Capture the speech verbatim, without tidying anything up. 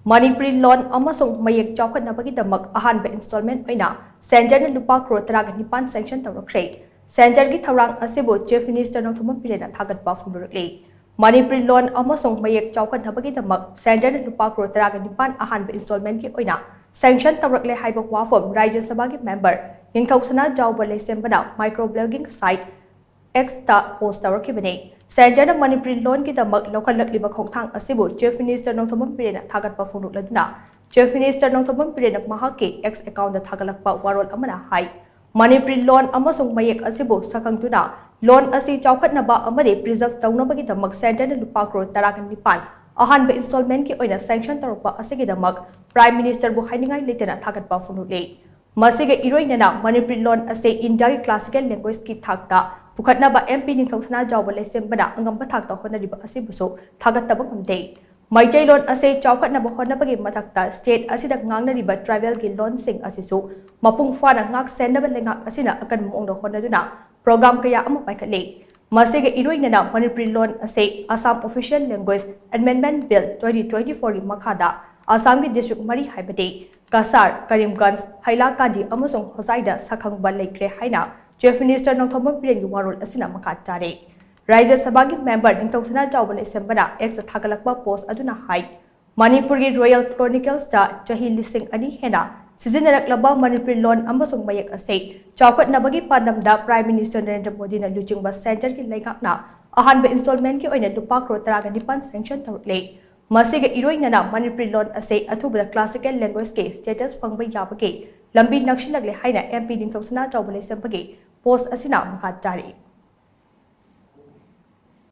ꯃꯅꯤꯄꯨꯔꯤ ꯂꯣꯟ ꯑꯃꯁꯨꯡ ꯃꯌꯦꯛ ꯆꯥꯎꯈꯠꯅꯕꯒꯤꯗꯃꯛ ꯑꯍꯥꯟꯕ installment ꯑꯣꯏꯅ centreꯅ ꯂꯨꯄꯥ ꯀ꯭ꯔꯣꯔ ꯇꯔꯥꯒ ꯅꯤꯄꯥꯟ sanction ꯇꯧꯔꯛꯈ꯭ꯔꯦ꯫ Centreꯒꯤ ꯊꯧꯔꯥꯡ ꯑꯁꯤꯕꯨ Chief Minister ꯅꯣꯡꯊꯣꯝꯕꯝ ꯕꯤꯔꯦꯟꯅ ꯊꯥꯒꯠꯄ ꯐꯣꯡꯗꯣꯔꯛꯂꯤ꯫ ꯃꯅꯤꯄꯨꯔꯤ ꯂꯣꯟ ꯑꯃꯁꯨꯡ ꯃꯌꯦꯛ ꯆꯥꯎꯈꯠꯅꯕꯒꯤꯗꯃꯛ centreꯅ ꯂꯨꯄꯥ ꯀ꯭ꯔꯣꯔ ꯇꯔꯥꯒ ꯅꯤꯄꯥꯟ ꯑꯍꯥꯟꯕ installmentꯀꯤ ꯑꯣꯏꯅ sanction ꯇꯧꯔꯛꯂꯦ ꯍꯥꯏꯕ ꯋꯥꯐꯝ ꯔꯥꯖ꯭ꯌ ꯁꯚꯥꯒꯤ member ꯅꯤꯡꯊꯧ ꯁꯅꯥꯖꯥꯎꯕ ꯂꯩꯁꯦꯝꯕꯅ microblogging site Xꯇ post ꯇꯧꯔꯛꯈꯤꯕꯅꯤ꯫ Centreꯅ ꯃꯅꯤꯄꯨꯔꯤ ꯂꯣꯟꯒꯤꯗꯃꯛ ꯂꯧꯈꯠꯂꯛꯂꯤꯕ ꯈꯣꯡꯊꯥꯡ ꯑꯁꯤꯕꯨ Chief Minister ꯅꯣꯡꯊꯣꯝꯕꯝ ꯕꯤꯔꯦꯟꯅ ꯊꯥꯒꯠꯄ ꯐꯣꯡꯗꯣꯛꯂꯗꯨꯅ, Chief Minister ꯅꯣꯡꯊꯣꯝꯕꯝ ꯕꯤꯔꯦꯟꯅ ꯃꯍꯥꯛꯀꯤ X accountꯇ ꯊꯥꯒꯠꯂꯛꯄ ꯋꯥꯔꯣꯜ ꯑꯃꯅ ꯍꯥꯏ, ꯃꯅꯤꯄꯨꯔꯤ ꯂꯣꯟ ꯑꯃꯁꯨꯡ ꯃꯌꯦꯛ ꯑꯁꯤꯕꯨ ꯁꯛꯈꯪꯗꯨꯅ ꯂꯣꯟ ꯑꯁꯤ ꯆꯥꯎꯈꯠꯅꯕ ꯑꯃꯗꯤ preserve ꯇꯧꯅꯕꯒꯤꯗꯃꯛ centreꯅ ꯂꯨꯄꯥ ꯀ꯭ꯔꯣꯔ ꯇꯔꯥꯒ ꯅꯤꯄꯥꯟ ꯑꯍꯥꯟꯕ installmentꯀꯤ ꯑꯣꯏꯅ sanction ꯇꯧꯔꯛꯄ ꯑꯁꯤꯒꯤꯗꯃꯛ Prime Ministerꯕꯨ ꯍꯥꯏꯅꯤꯡꯉꯥꯏ ꯂꯩꯇꯅ ꯊꯥꯒꯠꯄ ꯐꯣꯡꯗꯣꯛꯂꯤ꯫ ꯃꯁꯤꯒ ꯏꯔꯣꯏꯅꯅ ꯃꯅꯤꯄꯨꯔꯤ ꯂꯣꯟ ꯑꯁꯤ ꯏꯟꯗꯤꯌꯥꯒꯤ classical languageꯀꯤ ꯊꯥꯛꯇ ꯄꯨꯈꯠꯅꯕ MP ꯅꯤꯡꯊꯧ ꯁꯅꯥꯖꯥꯎꯕ ꯂꯩꯁꯦꯝꯕꯅ ꯑꯉꯝꯕ ꯊꯥꯛꯇ ꯍꯣꯠꯅꯔꯤꯕ ꯑꯁꯤꯕꯨꯁꯨ ꯊꯥꯒꯠꯇꯕ ꯉꯝꯗꯦ꯫ ꯃꯩꯇꯩꯂꯣꯟ ꯑꯁꯤ ꯆꯥꯎꯈꯠꯅꯕ ꯍꯣꯠꯅꯕꯒꯤ ꯃꯊꯛꯇ state ꯑꯁꯤꯗ ꯉꯥꯡꯅꯔꯤꯕ tribalꯒꯤ ꯂꯣꯟꯁꯤꯡ ꯑꯁꯤꯁꯨ ꯃꯄꯨꯡ ꯐꯥꯅ ꯉꯥꯛ ꯁꯦꯟꯅꯕ ꯂꯩꯉꯥꯛ ꯑꯁꯤꯅ ꯑꯀꯟꯕ ꯃꯑꯣꯡꯗ ꯍꯣꯠꯅꯗꯨꯅ program ꯀꯌꯥ ꯑꯃ ꯄꯥꯏꯈꯠꯂꯤ꯫ ꯃꯁꯤꯒ ꯏꯔꯣꯏꯅꯅ ꯃꯅꯤꯄꯨꯔꯤ ꯂꯣꯟ ꯑꯁꯤ Assam Official Language Amendment Bill twenty twenty-fourꯒꯤ ꯃꯈꯥꯗ ꯑꯁꯥꯝꯒꯤ district ꯃꯔꯤ ꯍꯥꯏꯕꯗꯤ ꯀꯁꯥꯔ, ꯀꯔꯤꯝꯒꯟꯖ, ꯍꯥꯏꯂꯥꯀꯥꯟꯗꯤ ꯑꯃꯁꯨꯡ ꯍꯣꯖꯥꯏꯗ ꯁꯛꯈꯪꯕ ꯂꯩꯈ꯭ꯔꯦ ꯍꯥꯏꯅ Chief Minister ꯅꯣꯡꯊꯣꯝꯕꯝ ꯕꯤꯔꯦꯟꯒꯤ ꯋꯥꯔꯣꯜ ꯑꯁꯤꯅ ꯃꯈꯥ ꯇꯥꯔꯤ꯫ ꯔꯥꯖ꯭ꯌ ꯁꯚꯥꯒꯤ member ꯅꯤꯡꯊꯧ ꯁꯅꯥꯖꯥꯎꯕ ꯂꯩꯁꯦꯝꯕꯅ Xꯇ ꯊꯥꯒꯠꯂꯛꯄ post ꯑꯗꯨꯅ ꯍꯥꯏ, ꯃꯅꯤꯄꯨꯔꯒꯤ Royal Chroniclesꯇ ꯆꯍꯤ ꯂꯤꯁꯤꯡ ꯑꯅꯤ ꯍꯦꯟꯅ ꯁꯤꯖꯤꯟꯅꯔꯛꯂꯕ ꯃꯅꯤꯄꯨꯔꯤ ꯂꯣꯟ ꯑꯃꯁꯨꯡ ꯃꯌꯦꯛ ꯑꯁꯤ ꯆꯥꯎꯈꯠꯅꯕꯒꯤ ꯄꯥꯟꯗꯝꯗ Prime Minister ꯅꯔꯦꯟꯗ꯭ꯔ ꯃꯣꯗꯤꯅ ꯂꯨꯆꯤꯡꯕ centreꯒꯤ ꯂꯩꯉꯥꯛꯅ ꯑꯍꯥꯟꯕ installmentꯀꯤ ꯑꯣꯏꯅ ꯂꯨꯄꯥ ꯀ꯭ꯔꯣꯔ ꯇꯔꯥꯒ ꯅꯤꯄꯥꯟ sanction ꯇꯧꯔꯛꯂꯦ꯫ ꯃꯁꯤꯒ ꯏꯔꯣꯏꯅꯅ ꯃꯅꯤꯄꯨꯔꯤ ꯂꯣꯟ ꯑꯁꯤ ꯑꯊꯨꯕꯗ classical languageꯀꯤ status ꯐꯪꯕ ꯌꯥꯕꯒꯤ ꯂꯝꯕꯤ ꯅꯛꯁꯤꯜꯂꯛꯂꯦ ꯍꯥꯏꯅ MP ꯅꯤꯡꯊꯧ ꯁꯅꯥꯖꯥꯎꯕ ꯂꯩꯁꯦꯝꯕꯒꯤ post ꯑꯁꯤꯅ ꯃꯈꯥ ꯇꯥꯔꯤ꯫